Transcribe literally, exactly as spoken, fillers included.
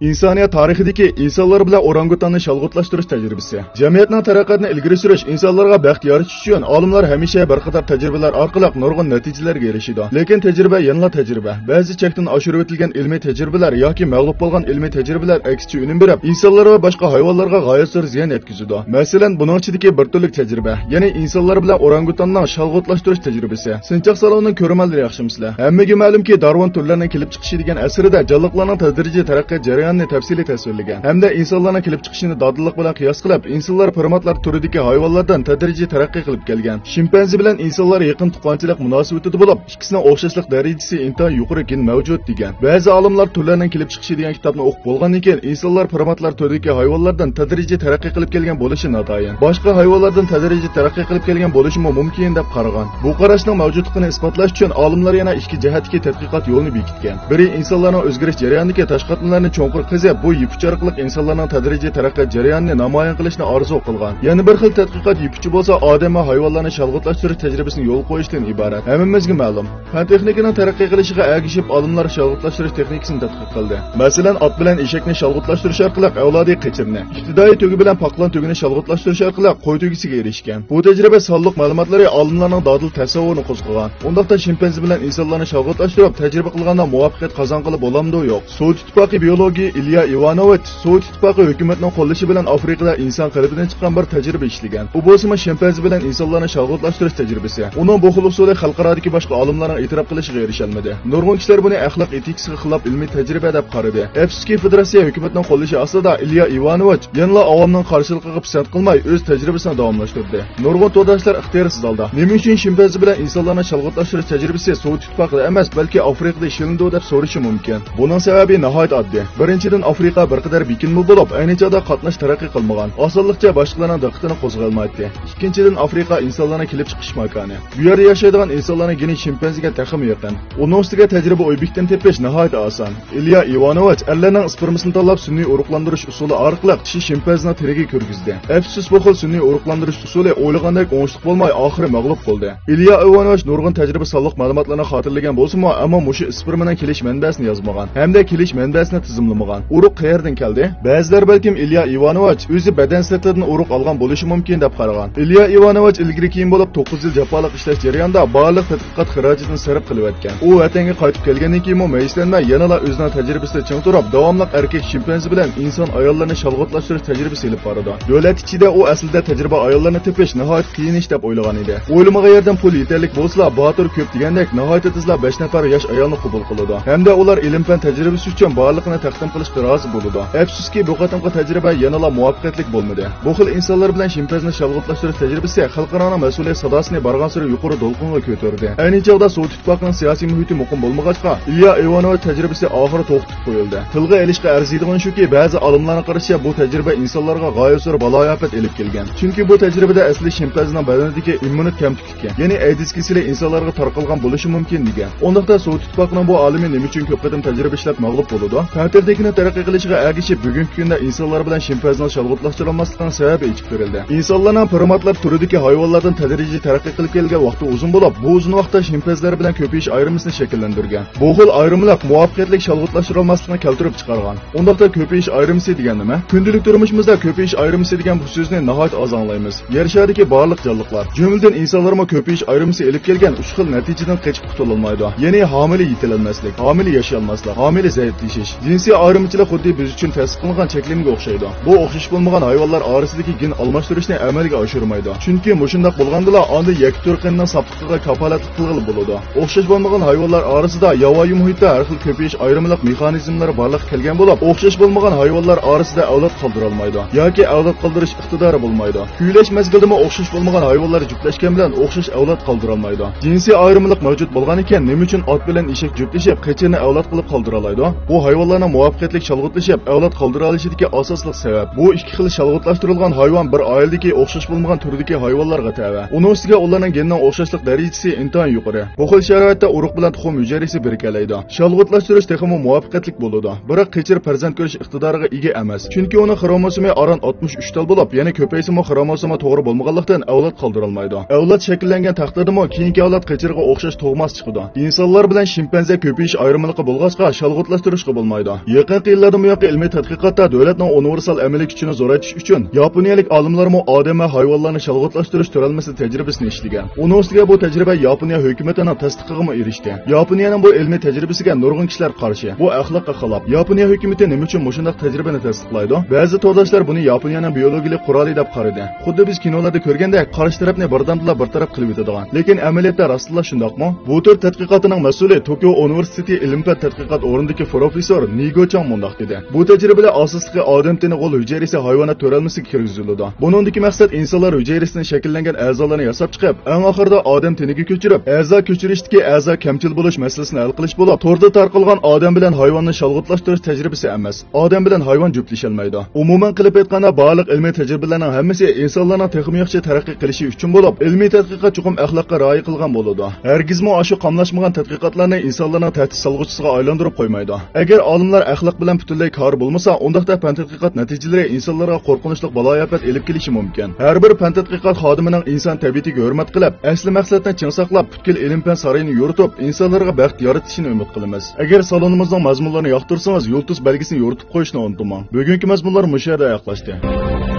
ئىنسانىيەت تارىخىدىكى ئىنسانلار بىلەن ئورانگۇتاننى شالغۇتلاشتۇرۇش تەجرىبىسى. جەمئىيەتنىڭ تەرەققىياتىنى ئىلگىرى سۈرۈش، ئىنسانلارغا بەخت يارىتىش ئۈچۈن ئالىملار ھەمىشە بىر قاتار تەجرىبىلەر ئارقىلىق نۇرغۇن نەتىجىلەرگە ئېرىشىدۇ. لېكىن تەجرىبە يەنىلا تەجرىبە. بەزى چەكتىن ئاشۇرۇۋېتىلگەن ئىلمىي تەجرىبىلەر ياكى مەغلۇپ بولغان ئىلمىي تەجرىبىلەر ئەكسىچە ئۈنۈم بېرىپ، ئىنسانلار ۋە باشقا ھايۋانلارغا غايەت زور زىيان يەتكۈزىدۇ. مەسىلەن، بۇنىڭ ئىچىدىكى بىر تۈرلۈك تەجرىبە، يەنى ئىنسانلار بىلەن ئورانگۇتاننىڭ شالغۇتلاشتۇرۇش تەجرىبىسى. سىنچاق سالونىنىڭ كۆرۈرمەنلىرى ياخشىمۇسىلەر؟ ھەممىگە مەلۇمكى، دارۋىن تۈرلەرنىڭ كېلىپ چىقىشى دېگەن ئەسىرىدە جانلىقلارنىڭ تەدرىجىي تەرەققىيات جەريانىنى تەپسىلىي تەسۋىرلىگەن ھەمدە ئىنسانلارنىڭ كېلىپ چىقىشىنى دادىللىق بىلەن قىياس قىلىپ، ئىنسانلار پىرماتلار تۈرىدىكى ھايۋانلاردىن تەدرىجىي تەرەققىي قىلىپ كەلگەن. شىمپەنزې بىلەن ئىنسانلار يېقىن تۇغقانچىلىق مۇناسىۋىتىدە بولۇپ، ئىككىسىنىڭ ئوخشاشلىق دەرىجىسى ئىنتايىن يۇقىرى گېن مەۋجۇت دېگەن. بەزى ئالىملار تۈرلەرنىڭ كېلىپ چىقىشى دېگەن كىتابنى ئوقۇپ بولغاندىن كېيىن، ئىنسانلار پىرماتلار تۈرىدىكى ھايۋانلاردىن تەدرىجىي تەرەققىي قىلىپ كەلگەن بولۇشى ناتايىن. باشقا ھايۋانلاردىن تەدرىجىي تەرەققىي قىلىپ كەلگەن بولۇشىمۇ مۇمكىن دەپ قارىغان. بۇ قاراشنىڭ مەۋجۇتلۇقىنى ئىسپاتلاش ئۈچۈن ئالىملار يەنە ئىككى جەھەتتىكى تەتقىقات يولىنى بېكىتكەن. بىرى ئىنسانلارنىڭ ئۆزگىرىش جەريانىدىكى تاشقاتمىلارنى چوڭقۇر قېزىپ، بۇ يىپ ئۇچى ئارقىلىق ئىنسانلارنىڭ تەدرىجىي تەرەققىيات جەريانىنى نامايان قىلىشنى ئارزۇ قىلغان. يەنە بىر خىل تەتقىقات يىپ ئۇچى بولسا ئادەم ۋە ھايۋانلارنى شالغۇتلاشتۇرۇش تەجرىبىسىنى يولغا قويۇشتىن ئىبارەت. ھەممىمىزگە مەلۇم، پەن تېخنىكىنىڭ تەرەققىي قىلىشىغا ئەگىشىپ، ئالىملار شالغۇتلاشتۇرۇش تېخنىكىسىنى تەتقىق قىلدى. مەسىلەن، ئات بىلەن ئېشەكنى شالغۇتلاشتۇرۇش ئارقىلىق ئەۋلادىي قېچىرنى، ئىپتىدائىي تۆگە بىلەن پاقلان تۆگىنى شالغۇتلاشتۇرۇش ئارقىلىق قوي تۆگىسىگە ئېرىشكەن. بۇ تەجرىبە سانلىق مەلۇماتلىرى ئالىملارنىڭ دادىل تەسەۋۋۇرىنى قوزغىغان. ئۇنداقتا شىمپەنزې بىلەن ئىنسانلارنى شالغۇتلاشتۇرۇپ تەجرىبە قىلغاندا مۇۋەپپەقىيەت قازانغىلى بولامدۇ؟ يوق. سوۋېت ئىتتىپاقى بىيولوگى ئىليا ئىۋانوۋىچ سوۋېت ئىتتىپاقى ھۆكۈمىتىنىڭ قوللىشى بىلەن ئافرىقىدا ئىنسان قېلىپىدىن چىققان بىر تەجرىبە ئىشلىگەن. ئۇ بولسىمۇ شىمپەنزې بىلەن ئىنسانلارنى شالغۇتلاشتۇرۇش تەجرىبىسى. ئۇنىڭ بۇ خىل ئۇسۇلى خەلقئارادىكى باشقا ئالىملارنىڭ ئېتىراپ قىلىشىغا ئېرىشەلمىدى. نۇرغۇن كىشىلەر بۇنى ئەخلاق ئېتىكىسىغا خىلاپ ئىلمىي تەجرىبە دەپ قارىدى. ئەپسۇسكى، فېدېراتسىيە ھۆكۈمىتىنىڭ قوللىشى ئاستىدا ئىليا ئىۋانوۋىچ يەنىلا ئاۋامنىڭ قارشىلىقىغا پىسەنت قىلماي، ئۆز تەجرىبىسىنى داۋاملاشتۇردى. نۇرغۇن تورداشلار ئىختىيارسىز ھالدا، نېمە ئۈچۈن شىمپەنزې بىلەن ئىنسانلارنى شالغۇتلاشتۇرۇش تەجرىبىسى سوۋېت ئىتتىپاقىدا ئەمەس، بەلكى ئافرىقىدا ئىشلىنىدۇ دەپ سورىشى مۇمكىن. بۇنىڭ سەۋەبى ناھايىتى ئاددىي. بىرىنچىدىن، ئافرىقا بىر قەدەر بېكىنمە بولۇپ، ئەينى چاغدا قاتناش تەرەققىي قىلمىغان، ئاسانلىقچە باشقىلارنىڭ دىققىتىنى قوزغىيالمايتتى. ئىككىنچىدىن، ئافرىقا ئىنسانلارنىڭ كېلىپ چىقىش ماكانى. بۇ يەردە ياشايدىغان ئىنسانلارنىڭ گېنى شىمپەنزىگە تېخىمۇ يېقىن. ئۇنىڭ ئۈستىگە تەجرىبە ئوبيېكتىنى تېپىش ناھايىتى ئاسان. ئىليا ئىۋانوۋىچ ئەرلەرنىڭ ئىسپېرمىسىنى تاللاپ سۈنئىي ئۇرۇقلاندۇرۇش ئۇسۇلى ئارقىلىق چىشى شىمپەنزىنىڭ تېرىگە كىرگۈزدى. ئەپسۇس، بۇ خىل سۈنئىي ئۇرۇقلاندۇرۇش ئۇسۇلى ئويلىغاندەك ئوڭۇشلۇق بولماي، ئاخىرى مەغلۇپ بولدى. ئىليا ئىۋانوۋىچ نۇرغۇن تەجرىبە سانلىق مەلۇماتلارنى خاتىرىلىگەن بولسىمۇ، ئەمما مۇشۇ ئىسپېرمىنىڭ كېلىش مەنبەسىنى يازمىغان ھەمدە كېلىش مەنبەسىنى تىزىملىمىغان. ئۇرۇق قەيەردىن كەلدى؟ بەزىلەر بەلكىم ئىليا ئىۋانوۋىچ ئۆزى بەدەن سىرتىدىن ئۇرۇق ئالغان بولۇشى مۇمكىن دەپ قارىغان. ئىليا ئىۋانوۋىچ ئىلگىرى كېيىن بولۇپ توققۇز يىل جاپالىق ئىشلەش جەريانىدا بارلىق تەتقىقات خىراجىتىنى سەرپ قىلىۋەتكەن. ئۇ ۋەتەنگە قايتىپ كەلگەندىن كېيىنمۇ مەيۈسلەنمەي، يەنىلا ئۆزىنىڭ تەجرىبىسىدە چىڭ تۇرۇپ، داۋاملىق ئەركەك شىمپەنزې بىلەن ئىنسان ئاياللىرىنى شالغۇتلاشتۇرۇش تەجرىبىسى ئېلىپ بارىدۇ. دۆلەت ئىچىدە ئۇ ئەسلىدە تەجرىبە ئاياللىرىنى تېپىش ناھايىتى قىيىن ئىش دەپ ئويلىغان ئىدى. ئويلىمىغان يەردىن پۇل يېتەرلىك بولسىلا، باتۇر كۆپ دېگەندەك ناھايىتى تېزلا بەش نەپەر ياش ئايالنى قوبۇل قىلىدۇ ھەمدە ئۇلار ئىلىم-پەن تەجرىبىسى ئۈچۈن بارلىقىنى تەقدىم قىلىشقا رازى بولىدۇ. ئەپسۇسكى، بۇ قېتىمقى تەجرىبە يەنىلا مۇۋەپپەقىيەتلىك بولمىدى. بۇ خىل ئىنسانلار بىلەن شىمپەنزىنى شالغۇتلاشتۇرۇش تەجرىبىسى خەلقئارانىڭ مەسئۇلىيەت ساداسىنى بارغانسېرى يۇقىرى دولقۇنغا كۆتۈردى. ئەينى چاغدا سوۋېت ئىتتىپاقىنىڭ سىياسىي مۇھىتى مۇقىم بولمىغاچقا، ئىليا ئىۋانوۋىچ تەجرىبىسى ئاخىرى توختىتىپ قويۇلدى. تىلغا ئېلىشقا ئەرزىيدىغىنى شۇكى، بەزى ئالىملارنىڭ قارىشىچە، بۇ تەجرىبە ئىنسانلارغا غايەت زور بالايىئاپەت ئېلىپ كەلگەن. چۈنكى بۇ تەجرىبىدە ئەسلى شىمپەنزىنىڭ بەدىنىدىكى ئىممۇنىت كەمتۈكلۈك ئىكەن. يەنى ئەيدىز كېسىلى ئىنسانلارغا تارقالغان بولۇشى مۇمكىن دېگەن. ئۇنداقتا سوۋېت ئىتتىپاقىنىڭ بۇ ئالىمى نېمە ئۈچۈن كۆپ قېتىم تەجرىبە ئىشلەپ مەغلۇپ بولىدۇ؟ پەن تېخنىكىنىڭ تەرەققىي قىلىشىغا ئەگىشىپ، بۈگۈنكى كۈندە ئىنسانلار بىلەن شىمپەنزىنىڭ شالغۇتلاشتۇرالماسلىقىنىڭ سەۋەبى ئېچىق بېرىلدى. ئىنسانلارنىڭ پىرماتلار تۈرىدىكى ھايۋانلاردىن تەدرىجىي تەرەققىي قىلىپ كەلگەن ۋاقتى ئۇزۇن بولۇپ، بۇ ئۇزۇن ۋاقىتتا شىمپەنزىلەر بىلەن كۆپىيىش ئايرىمىسىنى شەكىللەندۈرگەن. بۇ خىل ئايرىملىق مۇۋەپپەقىيەتلىك شالغۇتلاشتۇرالماسلىقنى كەلتۈرۈپ چىقارغان. ئۇنداقتا كۆپىيىش ئايرىمىسى دېگەن نېمە؟ كۈندىلىك تۇرمۇشىمىزدا كۆپىيىش ئايرىمىسى دېگەن بۇ سۆزنى ناھايىتى ئاز ئاڭلايمىز. يەر شارىدىكى بارلىق جانلىقلار، جۈملىدىن ئىنسانلارمۇ كۆپىيىش ئايرىمىسى ئېلىپ كەلگەن ئۈچ خىل نەتىجىدىن قېچىپ قۇتۇلالمايدۇ. يەنى ھامىلە يېتىلەلمەسلىك، ھامىلە ياشىيالماسلىق، ھامىلە زەئىپلىشىش. جىنسىي ئايرىمىچىلىك خۇددى بىز ئۈچۈن تەسىس قىلىنغان چەكلىمىگە ئوخشايدۇ. بۇ ئوخشاش بولمىغان ھايۋانلار ئارىسىدىكى گېن ئالماشتۇرۇشنى ئەمەلگە ئاشۇرمايدۇ. چۈنكى مۇشۇنداق بولغاندىلا ئاندىن يەككە تۈر قېنىنىڭ ساپلىقىغا كاپالەتلىك قىلغىلى بولىدۇ. ئوخشاش بولمىغان ھايۋانلار ئارىسىدا ياۋايى مۇھىتتا ھەر خىل كۆپىيىش ئايرىملىق مېخانىزملىرى بارلىققا كەلگەن بولۇپ، ئوخشاش بولمىغان ھايۋانلار ئارىسىدا ئەۋلاد قالدۇرالمايدۇ ياكى ئەۋلاد قالدۇرۇش ئىقتىدارى بولمايدۇ. كۈيلەش مەزگىلىدىمۇ ئوخشاش بولمىغان ھايۋانلار جۈپلەشكەن بىلەن ئوخشاش ئەۋلاد قالدۇرالمايدۇ. جىنسىي ئايرىملىق مەۋجۇت بولغانىكەن، نېمە ئۈچۈن ئات بىلەن ئېشەك جۈپلىشىپ، قېچىرنى ئەۋلاد قىلىپ قالدۇرالايدۇ؟ بۇ ھايۋانلارنىڭ مۇۋەپپەقىيەتلىك شالغۇتلىشىپ، ئەۋلاد قالدۇرالىشىدىكى ئاساسلىق سەۋەب. بۇ ئىككى خىل شالغۇتلاشتۇرۇلغان ھايۋان بىر ئائىلىدىكى ئوخشاش بولمىغان تۈردىكى ھايۋانلارغا تەۋە. ئۇنىڭ ئۈستىگە ئۇلارنىڭ گېننىڭ ئوخشاشلىق دەرىجىسى ئىنتايىن يۇقىرى. بۇ خىل شارائىتتا ئۇرۇق بىلەن تۇخۇم ھۈجەيرىسى بىرىكەلەيدۇ. شالغۇتلاشتۇرۇش تېخىمۇ مۇۋەپپەقىيەتلىك بولىدۇ. بىراق قېچىر پەرزەنت كۆرۈش ئىقتىدارىغا ئىگە ئەمەس. چۈنكى ئۇنىڭ خروموسومى ئاران ئاتمىش ئۈچ تال بولۇپ، يەنە كۆپەيسىمۇ خروموسوما توغرا بولمىغانلىقتىن ئەۋلاد قالدۇرالمايدۇ. ئەۋلاد شەكىللەنگەن تەقدىردىمۇ كېيىنكى ئەۋلاد قېچىرغا ئوخشاش تۇغماس چىقىدۇ. ئىنسانلار بىلەن شىمپەنزە كۆپىيىش ئايرىملىقى بولغاچقا شالغۇتلاشتۇرۇشقا بولمايدۇ. يېقىن ئەڭ يىللاردىن بۇيانقى ئىلمىي تەتقىقاتتا دۆلەتنىڭ ئۇنىۋېرسال ئەمەلىي كۈچىنى زورايتىش ئۈچۈن ياپونىيەلىك ئالىملارمۇ ئادەم ۋە ھايۋانلارنى شالغۇتلاشتۇرۇش تۆرەلمىسى تەجرىبىسىنى ئىشلىگەن. ئۇنىڭ ئۈستىگە بۇ تەجرىبە ياپونىيە ھۆكۈمىتىنىڭ تەستىقىغىمۇ ئېرىشتى. ياپونىيەنىڭ بۇ ئىلمىي تەجرىبىسىگە نۇرغۇن كىشىلەر قارشى. بۇ ئەخلاققا خىلاپ. ياپونىيە ھۆكۈمىتى نېمە ئۈچۈن مۇشۇنداق تەجرىبىنى تەستىقلايدۇ؟ بەزى تورداشلار بۇنى ياپونىيەنىڭ بىيولوگىيەلىك قورالى دەپ قارىدى. خۇددى بىز كىنولاردا كۆرگەندەك قارشى تەرەپنى بىردەمدىلا بىر تەرەپ قىلىۋېتىدىغان. لېكىن ئەمەلىيەتتە راستلا شۇنداقمۇ؟ بۇ تۈر تەتقىقاتىنىڭ مەسئۇلى توكيو ئۇنىۋېرسىتېتى ئىلىم-پەن تەتقىقات ئورنىدىكى پروفېسسور نىگو چاڭ مۇنداق دېدى: بۇ تەجرىبىدە ئاساسلىقى ئادەم تېنى غول ھۈجەيرىسى ھايۋانات تۆرەلمىسىگە كىرگۈزۈلىدۇ. بۇنىڭدىكى مەقسەت ئىنسانلار ھۈجەيرىسىدىن شەكىللەنگەن ئەزالارنى ياساپ چىقىپ، ئەڭ ئاخىرىدا ئادەم تېنىگە كۆچۈرۈپ، ئەزا كۆچۈرۈشتىكى ئەزا كەمچىل بولۇش مەسىلىسىنى ھەل قىلىش بولۇپ، توردا تارقالغان ئادەم بىلەن ھايۋاننى شالغۇتلاشتۇرۇش تەجرىبىسى ئەمەس. ئادەم بىلەن ھايۋان جۈپلىشەلمەيدۇ. ئومۇمەن قىلىپ ئېيتقاندا، بارلىق ئىلمىي تەجرىبىلەرنىڭ ھەممىسى ئىنسانلارنىڭ تېخىمۇ ياخشى تەرەققىي قىلىشى ئۈچۈن بولۇپ، ئىلمىي تەتقىقات چوقۇم ئەخلاققا رىئايە قىلغان بولىدۇ. ھەرگىزمۇ ئاشۇ قاملاشمىغان تەتقىقاتلارنى ئىنسانلارنىڭ تەھدىت سالغۇچىسىغا ئايلاندۇرۇپ قويمايدۇ. ئەگەر ئالىملار ئەخلاق بىلەن پۈتۈنلەي كارى بولمىسا، ئۇنداقتا پەن تەتقىقات نەتىجىلىرى ئىنسانلارغا قورقۇنچلۇق بالايىئاپەت ئېلىپ كېلىشى مۇمكىن. ھەر بىر پەن تەتقىقات خادىمىنىڭ ئىنسان تەبىئىتىگە ھۆرمەت قىلىپ، ئەسلى مەقسەتنى چىڭ ساقلاپ، پۈتكۈل ئىلىم-پەن سارىيىنى يورۇتۇپ، ئىنسانلارغا بەخت يارىتىشىنى ئۈمىد قىلىمىز. ئەگەر سالونىمىزنىڭ مەزمۇنلىرىنى ياقتۇرسىڭىز، يۇلتۇز بەلگىسىنى يورۇتۇپ قويۇشنى ئۇنتۇماڭ. بۈگۈنكى مەزمۇنلار مۇشۇ يەردە ئاياغلاشتى.